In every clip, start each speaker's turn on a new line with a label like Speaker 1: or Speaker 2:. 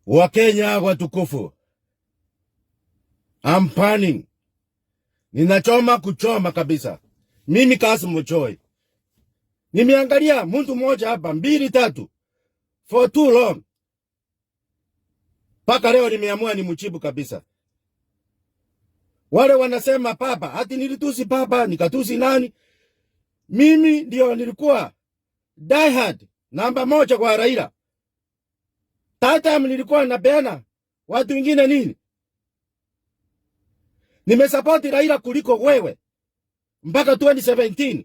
Speaker 1: Wakenya watukufu, I'm burning. Ninachoma kuchoma kabisa. Mimi Kassim Ochoi. Nimeangalia mtu mmoja hapa mbili tatu for too long. Mpaka leo nimeamua nimjibu kabisa. Wale wanasema papa, ati nilitusi papa, nikatusi nani? Mimi ndio nilikuwa diehard namba moja kwa Raila. That time nilikuwa napeana watu wengine nini? Nimesupport Raila kuliko wewe mpaka 2017.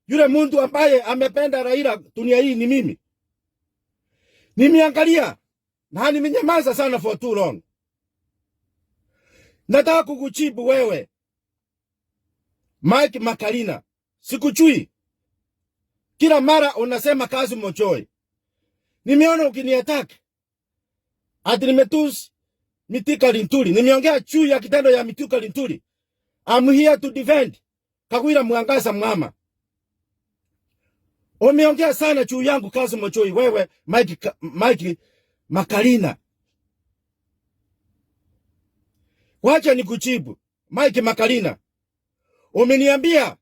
Speaker 1: Yule mtu ambaye amependa Raila dunia hii ni mimi. Nimeangalia na nimenyamaza sana for too long. Nataka kukujibu wewe Mike Makalina, sikujui. Kila mara unasema Kassim Ochoi. Nimeona ukiniattack ati nimetusi Mithika Linturi. Nimeongea juu ya kitendo ya Mithika Linturi. I'm here to defend Kawira Mwangaza Mwama. Umeongea sana juu yangu Kassim Ochoi, wewe Mike Makalina. Wacha nikujibu Mike Makalina. Umeniambia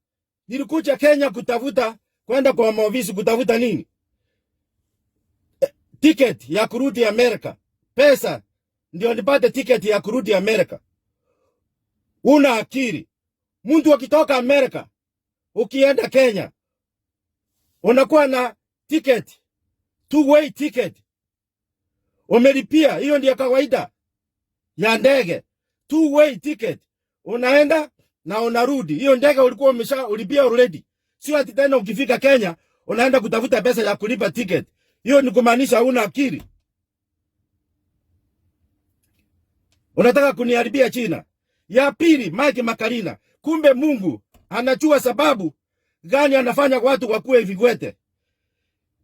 Speaker 1: nilikuja Kenya kutafuta kwenda kwa maofisi kutafuta nini? Ticket ya kurudi Amerika. Pesa ndio nipate ticket ya kurudi Amerika. Una akili? Mtu akitoka Amerika ukienda Kenya unakuwa na ticket, two way ticket umelipia, hiyo ndio kawaida ya ndege. Two way ticket, unaenda na unarudi. Hiyo ndege ulikuwa umesha ulipia already, sio ati tena ukifika Kenya unaenda kutafuta pesa ya kulipa ticket. Hiyo ni kumaanisha huna akili. Unataka kuniharibia jina. Ya pili, Mike Makalina, kumbe Mungu anajua sababu gani anafanya watu wakuwe viwete.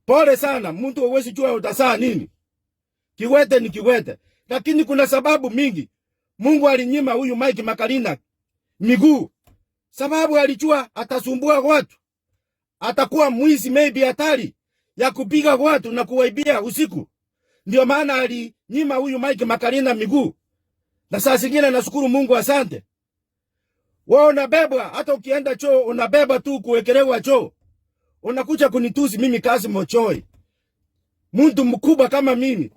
Speaker 1: Pole sana, mtu huwezi jua utasaa nini. Kiwete ni kiwete, lakini kuna sababu mingi. Mungu alinyima huyu Mike Makalina miguu sababu alijua atasumbua watu, atakuwa mwizi, maybe hatari ya kupiga watu na kuwaibia usiku. Ndio maana alinyima huyu Mike Makalina miguu. Na saa zingine nashukuru Mungu, asante. Wewe unabebwa, hata ukienda choo unabeba tu kuwekelewa choo. Unakuja kunitusi mimi Kassim Ochoi, mtu mkubwa kama mimi.